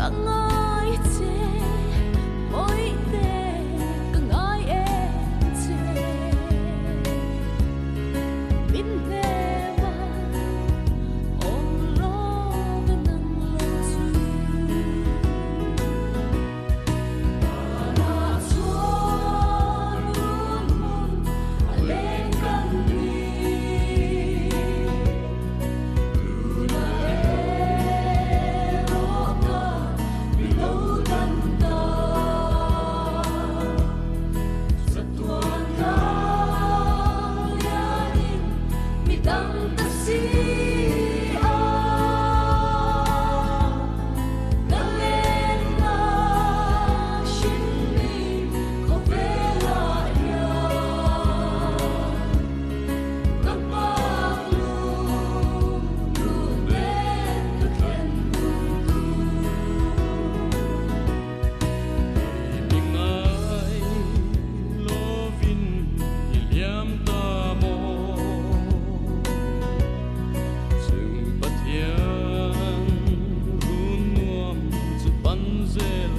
Ka ngai che Bawihte ka ngai em che Min hnem a awm love nang lo chu. Vanah chuan run hmun a leng kan ni. Tunah erawh ka mi lo dan ta. Chatuan tlang lianin mi dang ta si a. Ka lenna hrinmi khawvelah hian ka hmak lung nen ka thlen hun tur. Hei mi ngai lovin i liam ta maw? Chung Pathian run nuam chu pan zel